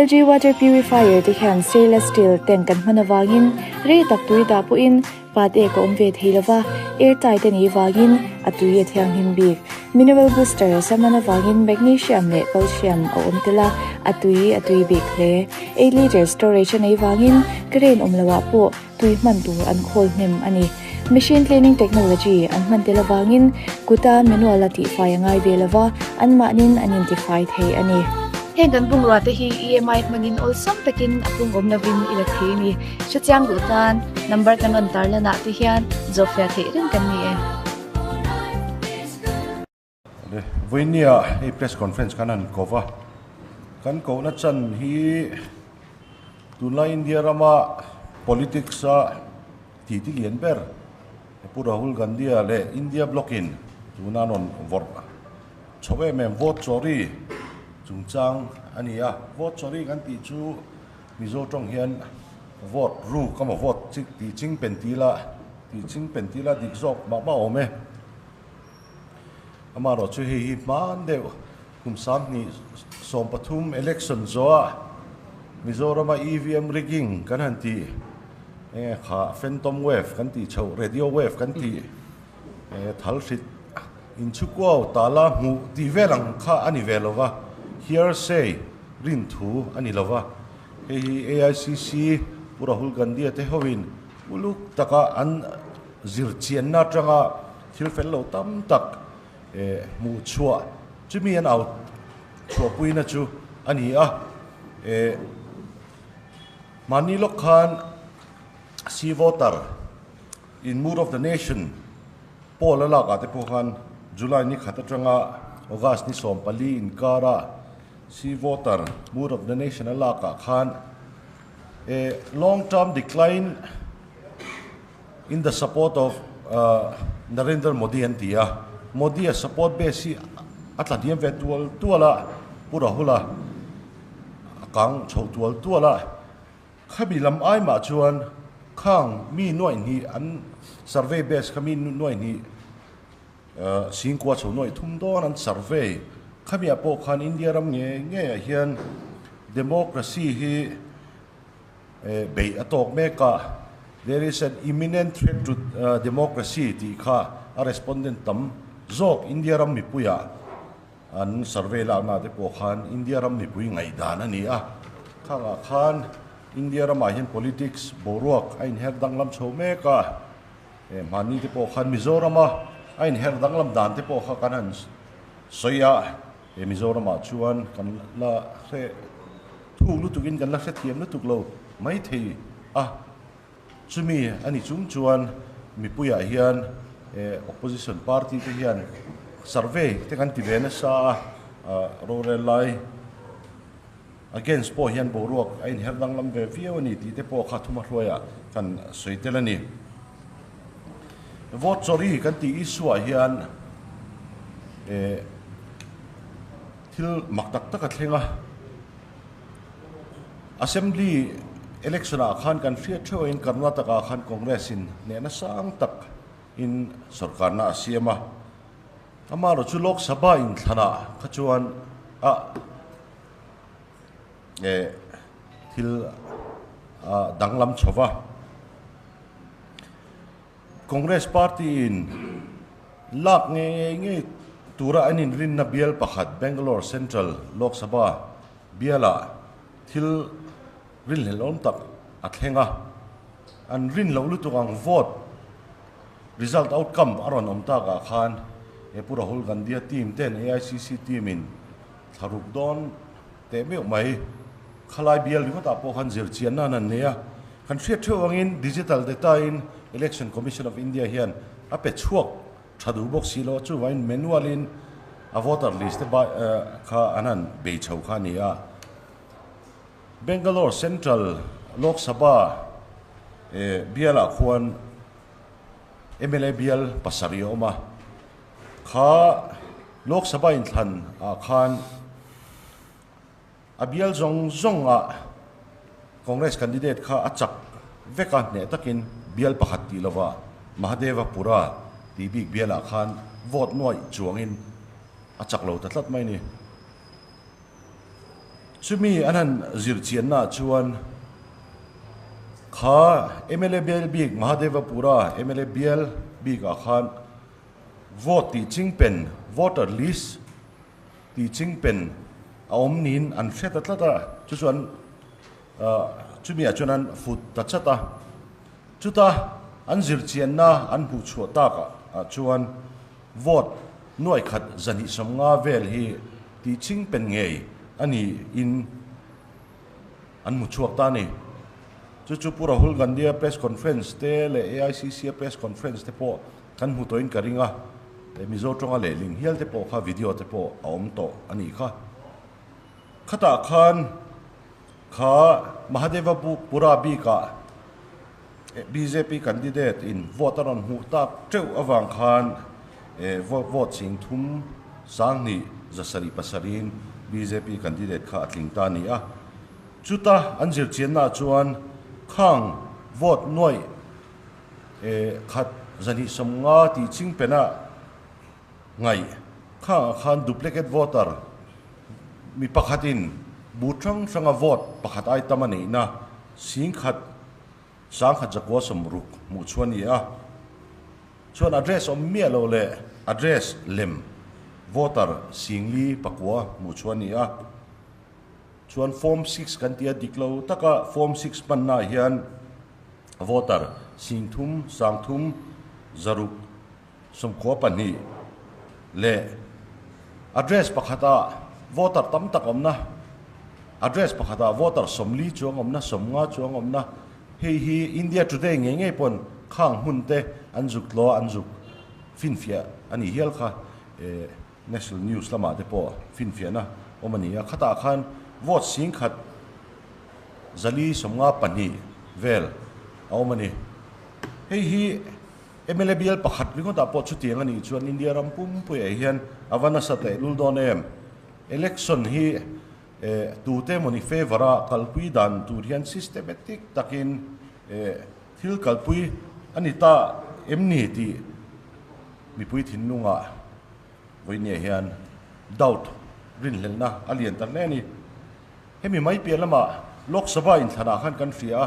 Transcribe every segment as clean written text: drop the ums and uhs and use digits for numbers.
LG water purifier te hian stainless steel tank an hman avangin rei tak tui dah pawhin pat ek a awm ve thei lova, air tight a nih vangin a tui a thianghlim bik. Mineral booster a sam an avangin magnesium leh calcium a awm tel a, a tui a tui bik hle. 8 litre storage a nei vangin current awm loah pawh tui hman tur an khawl hnem a ni. Machine cleaning technology an hman tel avangin kuta manual a tihfai a ngai ve lova, anmahnin an intifai thei a ni. Heng kan bungrua te hi EMI hmangin awlsam takin a pung awm lovin i la thei a ni. Hrechiang duh tan number kan rawn tarlan ah te hian zawhfiah theih reng kan ni e. Vawinia hei press conference kan han ko va, kan kohna chan hi tunlai India rama politics a titi lian ber Pu Rahul Gandhi-a leh India bloc in tuna an rawn vawrh chho em em vote chawri chungchang a ni a, vote chawri kan tih chu Mizo tawng hian vote ruk emaw vote tih ching pen ti ila tih ching pen ti ila dik zawk mah mah awm e. Amaherawh chu hei hi hman deuh kum 2013 election zawhah Mizorama EVM rigging kan han tih enge kha phantom wave kan tih chhoh radio wave kan tih thal hrit inchhukuau tala hmuh tih vel ang kha a ni ve lo va, hearsay rin thu a ni lo va. Hei hi AICC Pu Rahul Gandhi-a te hoin uluk taka an zirchianna atanga Thil fel lo tam tak hmuh chhuah chumi an au chhuahpuina chu a ni a. Mahni lawk khan Sea Voter in Mood of the Nation poll a lakah te pawh khan July ni khat atanga August ni 14 inkara Sea Voter Mood of the Nation a lakah khan long term decline In the support of Narendra Modi an ti a, Modi a support base hi a tla hniam ve tual tual a, Pu Rahul-a a kang chho tual tual a, khami lam ai mah chuan khang mi nuaih hnih an survey base kha mi nuaih hnih singkua chho nuaih thum dawn an survey khami ah pawh khan India ram nge nge ah hian democracy hi Beih a tawk mek a, There is an imminent threat to democracy tih kha a respondent tam zawk India ram mipuiah an survey lakna te pawh khan India ram mipui ngaihdan a ni a. Khangah khan India ramah hian politics boruak a inher danglam chho mek a, hmanni te pawh khan Mizorama a inher danglam dan te pawh kha kan han sawi a, he Mizoramah chuan kan la hre Thuk lutukin kan la hrethiam lutuk lo maithei a, chumi a ni chung chuan mipuiah hian opposition party te hian survey te kan ti ve nasa a, rorel lai against pawh hian boruak a inher danglam ve viau a ni tih te pawh kha thuma hruaiah kan sawi tel a ni. Vote chawri kan tih issue ah hian Thil mak tak tak a thleng a, Assembly election ah khan kan hriat theuh in Karnataka ah khan Congress in hnehna sang tak in sorkarna a siam a, amaherawh chu Lok Sabha inthlanah kha chuan a eh thil a danglam chho va. Congress party in lak ngei ngei ngei tura an inrinna bial pakhat Bangalore Central Lok Sabha bialah thil rinhlelhawm tak a thleng a, an rin loh lutuk ang vote result outcome a rawn awm takah khan he Pu Rahul Gandhi-a team ten AICC team in thlaruk dawn teh meuh mai khalai bial ringawtah pawh khan zirchianna an han nei a. Kan hriat theuh angin digital data in Election Commission of India hian a pe chhuak tha duh bawk si lo a, chuvangin manual in a voter list te kha an han bei chho kha a ni a. Bangalore Central Lok Sabha bialah khuan mla bial pasarih a awm a, kha Lok Sabha inthlan ah khan A bial zawng zawng ah Congress candidate kha a chak vek a, hneh takin bial pakhat tih lova Mahadeva Pura tih bik bialah khan vote nuaih chuangin a chak lo ta tlat mai a ni. Chumi an han zir chiannaah chuan kha mla bial bik Mahadevapura mla bial bikah khan vote tih chingpen, voter list tih chingpen a awm niin an hre ta tlat a, chu chuan chumi ah chuan an fut ta chat a. Chuta an zir chianna an hmuh chhuah tak ah chuan vote nuai khat zahnih sawmnga vel hi tih chingpen ngei a ni in an hmu chhuak ta a ni. Chu chu Pu Rahul Gandhi-a press conference te leh AICC-a press conference te pawh kan hmu tawhin ka ring a, Mizo tawnga lehling hial te pawh kha video te pawh a awm tawh a nih kha. Khatah khan kha Mahadeva Pura bikah bjp candidate in vote a rawn hmuh tak teuh avang khan vote ching thum sanghnih zasarih pasarih in bjp candidate kha a tling ta a ni a. Chuta an zirchiannaah chuan khang vote nuaih khat zahnih sawmnga tih chingpenah ngaih khangah khan duplicate voter mi pakhatin bu hrang hranga vote pakhat ai tam a neihna singkhat sangkhat zakua sawmruk hmuh chu a ni a. Chuan address awm miah lo leh address lem voter singli pakua hmuh chu a ni a. Chuan form six kan tia dik lo taka form six hmannaah hian voter singthum sangthum zaruk Sawmkhua 2 leh address pakhata voter tam tak awmna, address pakhata voter 40 chuang awmna, 50 chuang awmna, hei hi India Today ngei ngei pawn khang hmun te an zuk tlaw an zuk finfiah a nih hial kha National News lamah te pawh finfiahna awm a ni a, khatah khan vote 10,000 452 vel a awm a ni. Hei hi Mla bial pakhat ringawtah pawh chutiang a nih chuan India ram pumpuiah hian a va nasa tehlul dawn em? Election hi tute emawni favour a kalpui dan tur hian systematic takin thil kalpui a ni ta em ni tih mipui thinlungah vawinia hian doubt rinhlelhna a lian ta hle a ni. Hemi mai piah lamah Lok Sabha inthlanah khan kan hria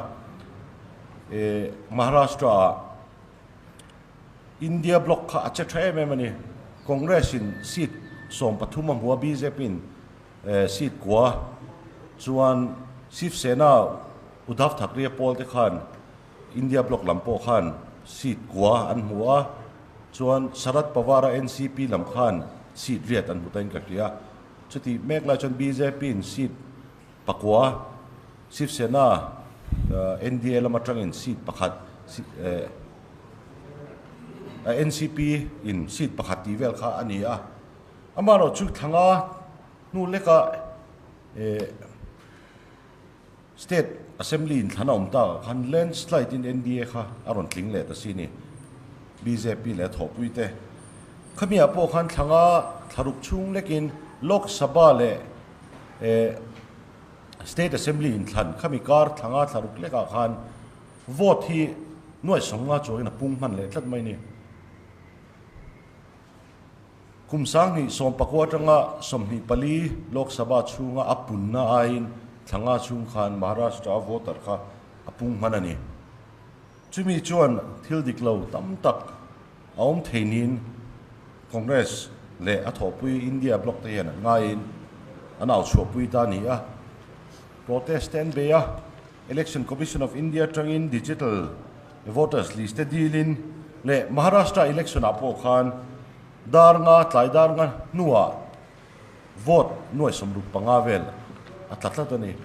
a, Maharashtra-ah India bloc kha a che tha em em a ni. Congress in seat 13 a hmu a, bjp in seat kua chuan Shiv Sena Uddhav Thackeray pawl te khan India bloc lam pawh khan seat kua an hmu a, chuan Sharad Pawar-a NCP lam khan seat riat an hmu ta in ka hria. Chutih mek lai chuan bjp in seat pakua, Shiv Sena, NDA lam atangin seat pakhat, NCP in seat pakhat tih vel kha a ni a. Amaherawhchu chu thlanga hnu leka State Assembly in thlan a awm takah khan landslide in NDA kha a rawn tling leh ta si ni. Bjp leh a thawhpui te. Khamiah pawh khan thlanga thlaruk chhung lekin Lok Sabha leh State Assembly in thlan khami kar thlanga thlaruk lekah khan vote hi nuai 50 chuangin a pung hman leh tlat mai ni. Kum 2019 atanga 24 Lok Sabha chhunga a punna aiin thlanga chhung khan Maharashtra voter kha a pung hman a ni. Chumi chuan thil dik lo tam tak a awm thei niin Congress leh a thawhpui India bloc te hian an ngaiin an au chhuahpui ta a ni a. Protest te an bei a, Election Commission of India atangin digital voters list te dilin leh Maharashtra election ah pawh khan dar nga tlai dar nga hnuah vote nuai 65 vel a tla tlat a ni.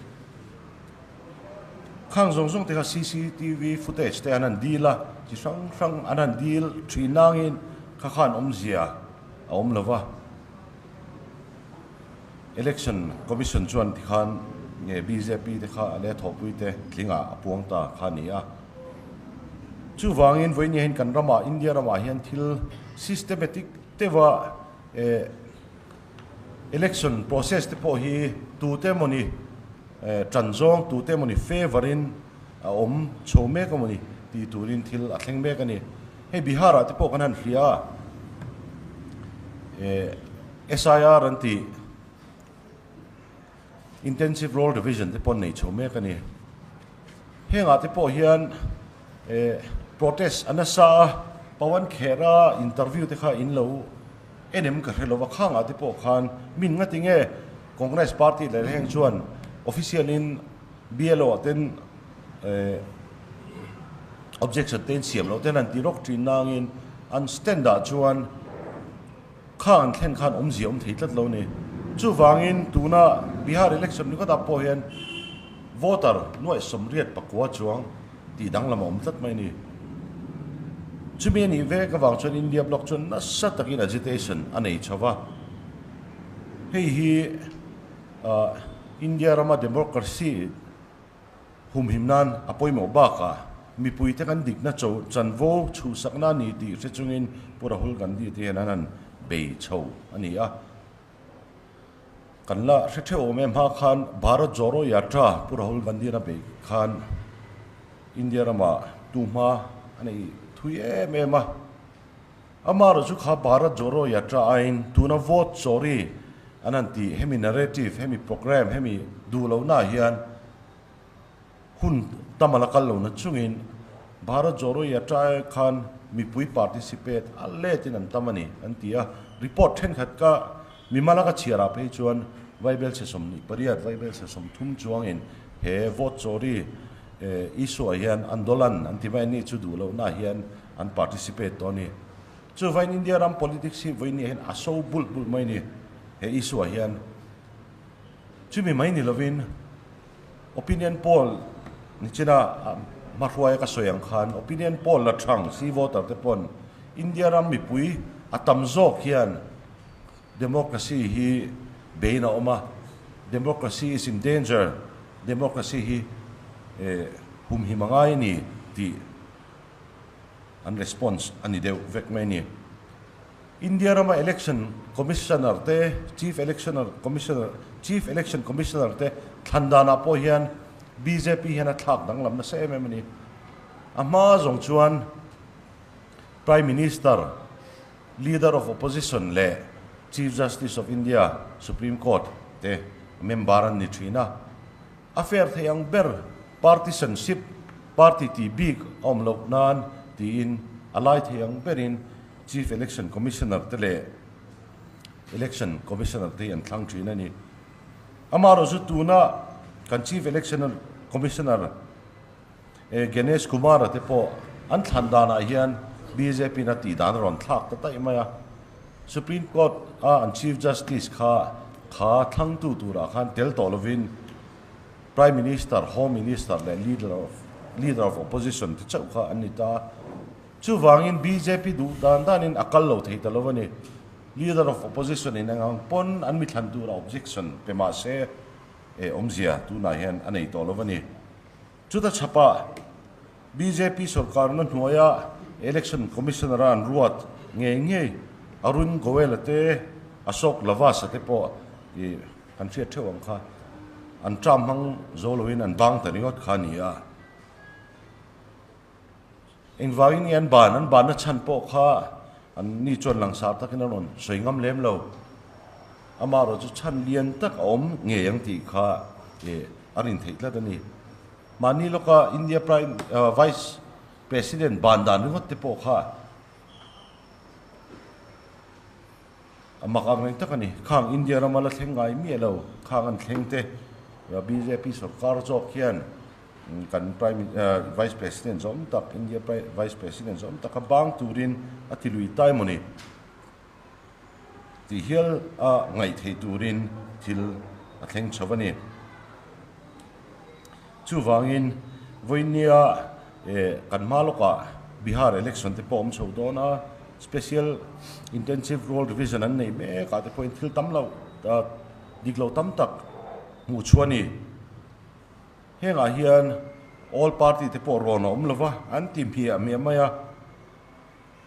Khang zawng zawng te kha CCTV footage te an han dil a, chi hrang hrang an han dil thin nangin kha khan awmzia a awm lo va. Election Commission chuan tikhan nge bjp te kha a leh thawhpui te tlingah a puang ta kha a ni a. Chuvangin vawiin hian kan ramah, India ramah hian thil systematic deuha election process te pawh hi tute emawni tan zawng, tute emawni favour in a awm chho mek emawni tih turin thil a thleng mek a ni. Hei Bihar ah te pawh kan han hria a. SIR an tih. Intensive Roll Revision te pawh an nei chho mek a ni. Hengah te pawh hian protest a nasa a, Pawan Khera interview te kha in lo en em ka hre lo va, khangah te pawh khan min ngati nge Congress party leh heng chuan official in BLO ah ten objection te in siam loh ten an ti rawk thin nangin an stand ah chuan Kha an thlen khan awmzia awm thei tlat lo ni. Chuvangin tuna Bihar election ringawtah pawh hian voter nuaih 84 chuang tih danglam a awm tlat mai ni. Chumi a nih vek avang chuan India bloc chuan nasa takin agitation a nei chho va. Hei hi India rama democracy Humhim nan a pawimawh bakah mipuite kan dikna cho chanvo chhuhsakna a ni tih hre chungin Pu Rahul Gandhi te hian an han bei chho a ni a. Kan la hre theuh awm em hma khan Bharat Joro Yatra Pu Rahul Gandhi an a beih khan India ramah tuhma a nei thui em em a. Amaherawh chu kha Bharat Joro Yatra aiin tuna vote chori an han tih hemi narrative, hemi programme, hemi duh lohna ah hian hun tam a la kal lohna chungin Bharat Joro Yatra khan mipui participate a letin an tam a ni an ti a. Report thenkhat ka mimal a ka chhiar ah phei chuan Vaibel chhe 28, Vaibel chhe 30 chuangin he vote chori issue ah hian andolan an ti mai a ni chu duh lohna ah hian an participate tawh a ni. Chuvain India ram politics hi vawiin ah hian a so bulh bulh mai a ni he issue ah hian. Chumi mai ni lovin opinion poll nichina hmahruaia ka sawi ang khan opinion poll la thang C voter te pawn India ram mipui a tam zawk hian democracy hi bein a awm a, democracy is in danger, democracy hi humhim a ngai a ni tih an response a ni deuh vek mai a ni. India rama Election Commissioner te, Chief Electioner Commissioner, Chief Election Commissioner te thlan danah pawh hian bjp hian a thlak danglam nasa em em a ni. A hma zawng chuan Prime Minister, Leader of Opposition leh Chief Justice of India, Supreme Court te member an ni thin a. A fair thei ang ber partisanship, party tih bik a awm loh nan tiin a lai thei ang berin Chief Election Commissioner te leh Election Commissioner te hi an thlang thin a ni. Amaherawh chu tuna kan Chief Election Commissioner Ganesh Kumar-a te pawh an thlan danah hian BJP-in a tih dan a rawn thlak ta daih mai a. Supreme Court-a an Chief Justice kha kha thlangtu turah khan tel tawh lovin Prime Minister, Home Minister leh Leader of Leader of Opposition te chauh kha an ni ta. Chuvangin bjp duh dan danin a kal lo thei ta lo a ni. Leader of Opposition in eng ang pawn an mi thlan tura objection pe mah se e awmzia tunah hian a nei tawh lo a ni. Chuta chhapah bjp sorkarna hnuaia Election Commissioner a an ruat ngei ngei Arun Goel-a te, Ashok Lavasa te pawh i kan hriat theuh ang kha an term hmang zo loin an bang ta ringawt kha a ni a. Engvangin nge an ban? An banna chhan pawh kha an ni chuan langsar takin an rawn sawi ngam lem lo. Amaherawh chu chhan lian tak a awm ngei ang tih kha a rin theih tlat a ni. Mahni lawka India Prime Vice President ban dan ringawt te pawh kha a mak ang reng tak a ni. Khang India rama la thleng ngai miah lo, khang an thleng te bjp sorkar zawk hian Kan Prime Vice President zawm tak, India Vice President zawm tak a bang turin a ti lui tai maw ni tih hial a ngaih theih turin thil a thleng chho a ni. Chuvangin vawinia kan hma lawkah Bihar election te pawh awm chho dawn a, Special Intensive Roll Revision an nei mek ah te pawhin thil tam loh dik lo tam tak hmuh chhuah a ni. Hengah hian all party te pawh rawn a awm lova, an ti hmiah hmiah mai a.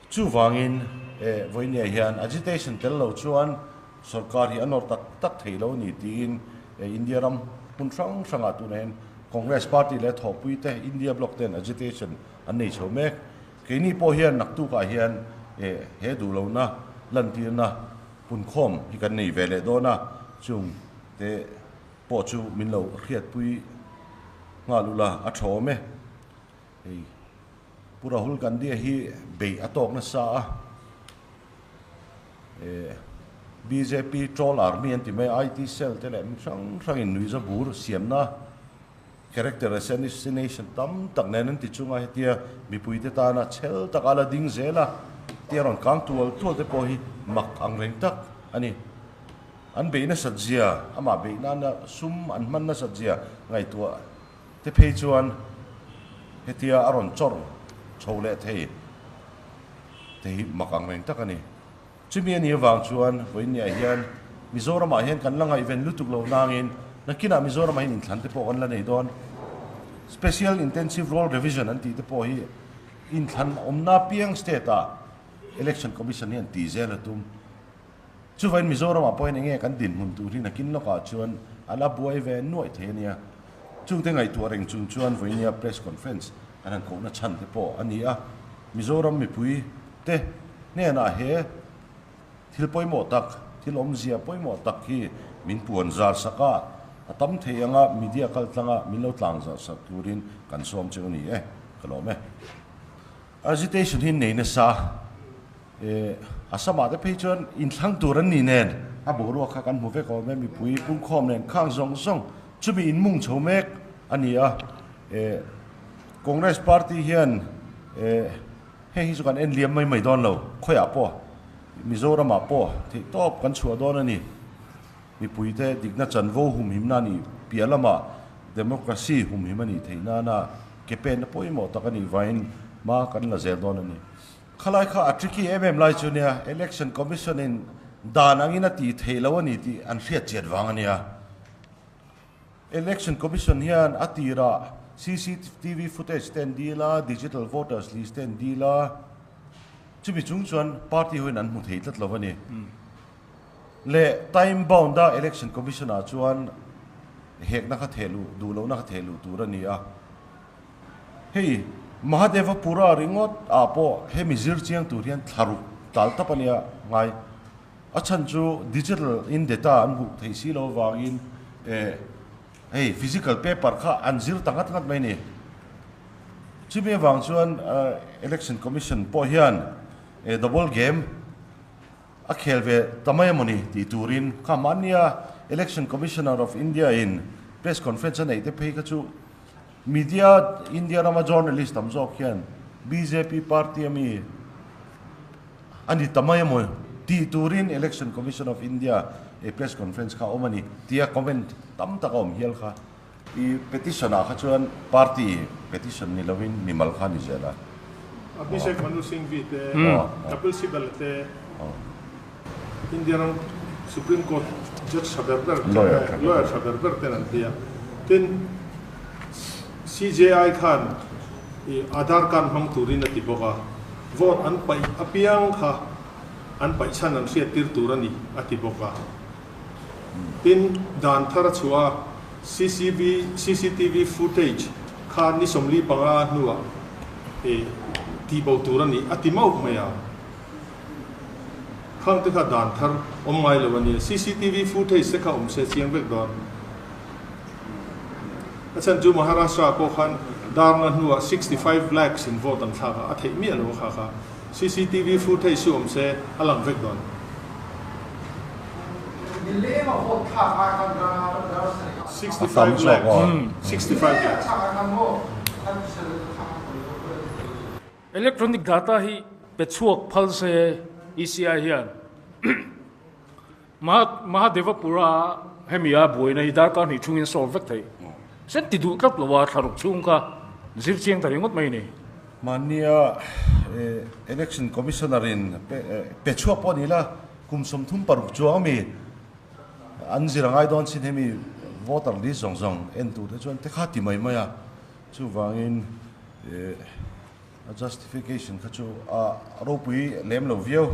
Chuvangin eh vawinia hian agitation tel lo chuan sorkar hi a nawr tak tak thei lo a ni tiin eh India ram hmun hrang hrangah tunah hian Congress party leh thawhpui te India bloc ten agitation an nei chho mek. Keini pawh hian naktukah hian eh he duhlohna lantirna punkhawm hi kan nei ve leh dawn a, chung te. pawh chu min lo hriatpui nghal ula a tha awm e. Hei Pu Rahul Gandhi-a hi beih a tawk nasa a, eh bjp troll army an ti mai a, IT cell te leh mi hrang hrangin nuihza bur siamna character assassination tam tak nen an ti chunga hetia mipuite tana chhel taka la ding zel a, tia rawn kang tual tual te pawh hi mak ang reng tak a ni. An beih nasat zia, amah beih nana sum an hman nasat zia ngaihtuah te phei chuan hetia a rawn chawrh chho leh thei te hi mak ang reng tak a ni. Chumi a nih avang chuan vawiinniah hian Mizoramah hian kan la ngaihven lutuk lo nangin nakinah Mizoramah hian inthlan te pawh kan la nei dawn. Special Intensive Roll Revision an tih te pawh hi inthlan awmna piang state-ah Election Commission hian ti zel a tum. Chuvain Mizoramah pawhin enge kan dinhmun tur hi nakin lawkah chuan a la buai ve nuaih thei a nia. Chungte ngaihtuah reng chung chuan vawinia press conference kan han kohna chhan te pawh a ni a. Mizoram mipui te hnenah he thil pawimawh tak, thil awmzia pawimawh tak hi min puan zar sak a, a tam thei anga media kal tlanga min lo tlang zar sak turin kan sawm cheu a ni e. Ka lawm e. Agitation hi nei nasa e, Assam-ah te phei chuan inthlang tur an ni nen a boruak kha kan hmu vek awm e, mipui pungkhawm nen khang zawng zawng chumi inmung chho mek a ni a, e, Congress party hian e, heng hi chu kan en liam mai mai dawn lo, khawiah pawh Mizoramah pawh theihtawp kan chhuah dawn a ni. Mipuite dikna chanvo humhimna a nih piah lamah democracy humhim a nih theih nana ke penna pawimawh tak a nih vangin hma kan la zel dawn a ni. Khalai kha a tricky em em lai chu nia, Election Commission in dan angin a tih theih lo a ni tih an hriat chiat vang a nia. Election Commission hian a tirah CCTV footage te an dil a, digital voters list te an dil a, chumi chung chuan party hoin an hmu thei tlat lo a ni. Leh time bound a Election Commission ah chuan hekna kha theh luh duh lohna kha theh luh tur a ni a. Hei Mahadevapura ringawt ah pawh hemi zir chiang tur hian thla ruk tal tap a nia ngai. A chhan chu digital in data an hmuh theih si lo avangin eh hei physical paper kha an zir ta ngat ngat mai a ni. Chumi avang chuan Election Commission pawh hian eh double game A khel ve ta mai emawni tih turin kha mahnia Election Commissioner of India in press conference a neih te phei kha chu media India rama journalist tam zawk hian bjp party ami a ni ta mai emaw tih turin Election Commission of India e press conference kha a awm a ni tia comment tam tak a awm hial kha. I petition ah kha chuan party petition ni lovin mimal kha ni zel a. Abhishek Manu Singhvi te, Kapil Sibal te, India ram Supreme Court judge tha ber ber, lawyer tha ber ber ten an ti a. Tin, CJI khan i Aadhaar card hmang turin a ti bawk a, vote an paih apiang kha an paih chhan an hriattir tur a ni a ti bawk a. Tin, dan thar a chhuah a, CCV, cctv footage, kha ni 45 hnuah i tihbo tur a ni a ti mauh mai a. Khang te kha dan thar awm ngai lo a nia. Cctv footage te kha awm se chiang vek dawn. A chhan chu Maharashtra pawh khan darna hnuah 65 lakhs in vote an thlak a, a theih miah lo a kha kha. Cctv footage chu awm se a lang vek dawn. 65 lakhs 65 lakhs. Electronic data hi pe chhuak phal se ECI hian Mahadevapura hemi a buaina hi darkar hnih chhungin solve vek theih. Sen ti duh tlat lo a thlaruk chhung kha zir chiang ta ringawt mai ni. Mahnia Election Commissioner in pe chhuak pawh ni la kum 36 chuang ami an zir a ngai dawn chin hemi voter list zawng zawng en tur te chuan te kha ti mai mai a, chuvangin a justification kha chu a ropui lem lo viau.